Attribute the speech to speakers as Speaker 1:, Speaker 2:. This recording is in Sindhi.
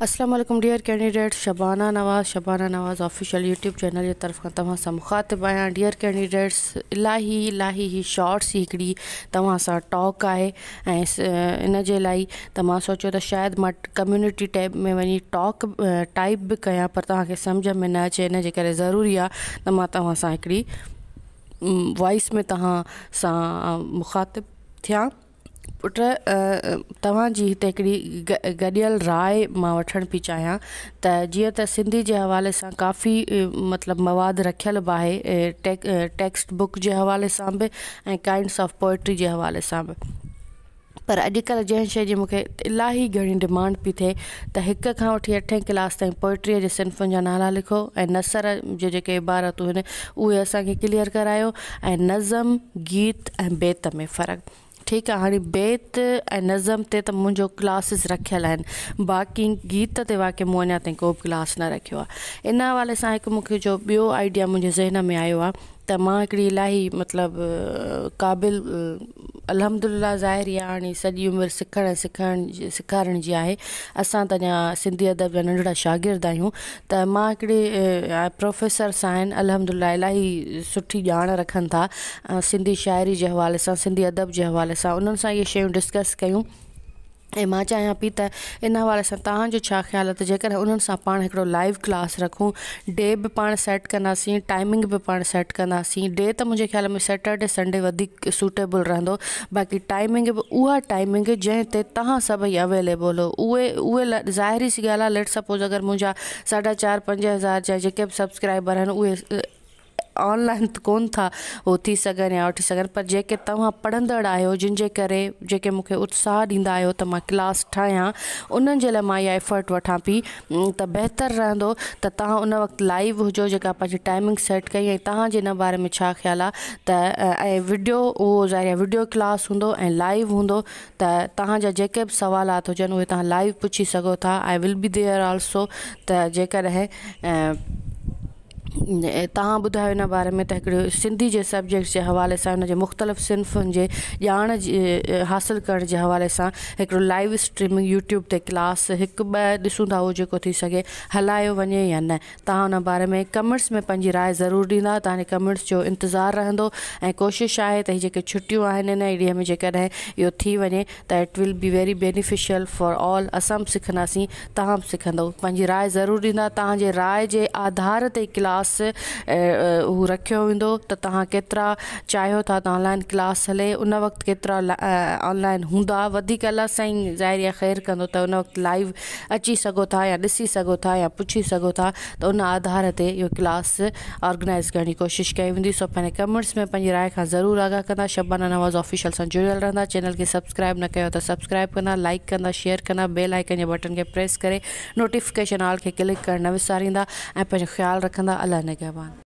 Speaker 1: اسلام عليڪم dear candidate Shabana Nawaz Shabana Nawaz official YouTube channel جي طرف کان توهان سان مخاطب آهيان ڊيئر ڪينڊيڊيٽس الاهي الاهي هي شارٽس هي هڪڙي توهان سان ٽاڪ آهي ۽ ان جي لاء ته مان سوچيو ته شايد مان ڪميونٽي ٽيب ۾ وڃي ٽاڪ ٽائپ به ڪيان پر توهان کي سمجهه ۾ نه اچي ان جي ڪري ضروري آهي ته مان توهان سان هڪڙي وائس ۾ توهان سان مخاطب ٿيان. پٽ توهان جي هتي هڪڙي گڏيل راء مان وٺڻ پئي چاهيان ته جيئن ته سنڌي جي حوالي سان ڪافي مطلب مواد رکيل به آهي ٽيڪسٽ بڪ جي حوالي سان به ۽ ڪائنڊس آف پوئٽري جي حوالي سان به پر اڄڪلهه جنهن شيء جي مون کي الاهي گهڻي ڊمانڊ پئي ٿئي ته هڪ کان وٺي اٺين ڪلاس تائين پوئٽريء جي صنفن جا نالا لکو ۽ نثر جي جيڪي عبارتون آهن اهي اسان کي ڪليئر ڪرايو ۽ نظم گيت ۽ بيت ۾ فرق ٺيڪ آ هاڻي بيت ۽ نظم تي ته منهنجو ڪلاسز رکيل آهن باقي گيت تي واقعي مون اڃا تائين ڪو به ڪلاس نه رکيو آ ان حوالي سان هڪ مون کي جو ٻيو آئيڊيا منهنجي ذهن ۾ آيو آ ته مان هڪڙي الاهي مطلب قابل الحمد لله ظاهر آ هاڻي سڄي عمر سکڻ ۽ سکڻ سيکارڻ جي آهي اسان ته اڃا سنڌي ادب جا ننڍڙا شاگرد آهيون ته مان هڪڙي پروفيسر سان آهن الحمد لله الاهي سٺي ڄاڻ رکن ٿا سنڌي شاعري جي حوالي سان سنڌي ادب جي حوالي سان انهن سان اهي شيون ڊسڪس ڪيون ۽ مان چاهيان پئي ته ان حوالي سان توهان جو ڇا خيال آهي ته جيڪڏهن انهن سان پاڻ هڪڙو لائيو ڪلاس رکون ڊي به پاڻ سيٽ ڪنداسين ٽائمنگ به پاڻ سيٽ ڪنداسين ڊي ته منهنجي خيال ۾ سيٽرڊي سنڊي وڌيڪ سوٽيبل رهندو باقي ٽائمنگ به اها ٽائمنگ جنهن تي توهان سڀئي اويليبل هو اهي اهي ظاهري سي ڳالهه آهي ليٽ سپوز اگر منهنجا ساڍا چار 5000 جا جيڪي به سبسڪرائبر آهن اهي آن لائن ته ڪونه ٿا هو ٿي سگهن يا وٺي سگهن پر جيڪي توهان پڙهندڙ آهيو جن جي ڪري جيڪي مون کي اتساهه ڏيندا آهيو ته مان ڪلاس ٺاهيان انهن جي لاء مان اها ايفرٽ وٺان پئي ته بهتر رهندو ته توهان ان وقت لائيو هجو جيڪا پنهنجي ٽائمنگ سيٽ ڪئي ۽ توهان جي ان باري ۾ ڇا خيال آهي ته ۽ وڊيو اهو ظاهر آهي وڊيو ڪلاس هوندو ۽ لائيو هوندو ته توهان جا جيڪي به سوالات هجن اهي توهان لائيو پڇي سگهو ٿا I will be there also ته جيڪڏهن توهان ٻڌايو ان باري ۾ ته هڪڙو سنڌي جي سبجيڪٽس جي حوالي سان ان جي مختلف صنفن جي ڄاڻ جي حاصل ڪرڻ جي حوالي سان هڪڙو لائيو اسٽريمنگ يوٽيوب تي ڪلاس هڪ ٻه ڏسون ٿا اهو جيڪو ٿي سگهي هلايو وڃي يا نه توهان ان باري ۾ ڪمينٽس ۾ پنهنجي راء ضرور ڏيندا توهان جي ڪمينٽس جو انتظار رهندو ۽ ڪوشش آهي ته هي جيڪي ڇٽيون آهن ان ڏينهن ۾ جيڪڏهن اهو ٿي وڃي ته it will be very beneficial for all اسان به سکنداسين توهان به سکندؤ پنهنجي راء ضرور ڏيندا توهان جي راء جي آڌار تي ڪلاس هو رکيو ويندو ته توهان ڪيترا چاهيو ٿا ته آن لائن ڪلاس هلي ان وقت ڪيترا آن لائن هوندا وڌيڪ الله سائين ظاهر آهي خير ڪندو ته ان وقت لائيو اچي سگهو ٿا يا ڏسي سگهو ٿا يا پڇي سگهو ٿا ته ان آڌار تي اهو ڪلاس آرگنائيز ڪرڻ جي ڪوشش ڪئي ويندي سو پنهنجي ڪمينٽس ۾ پنهنجي راء کان ضرور آگاهه ڪندا شبانه نواز آفيشل سان جڙيل رهندا چينل کي سبسڪرائب نه ڪيو ته سبسڪرائب ڪندا لائيڪ ڪندا شيئر ڪندا بيل آئيڪن جي بٽڻ کي پريس ڪري نوٽيفڪيشن آل کي ڪلڪ ڪرڻ نه وساريندا ۽ پنهنجو خيال رکندا الله نگهبان.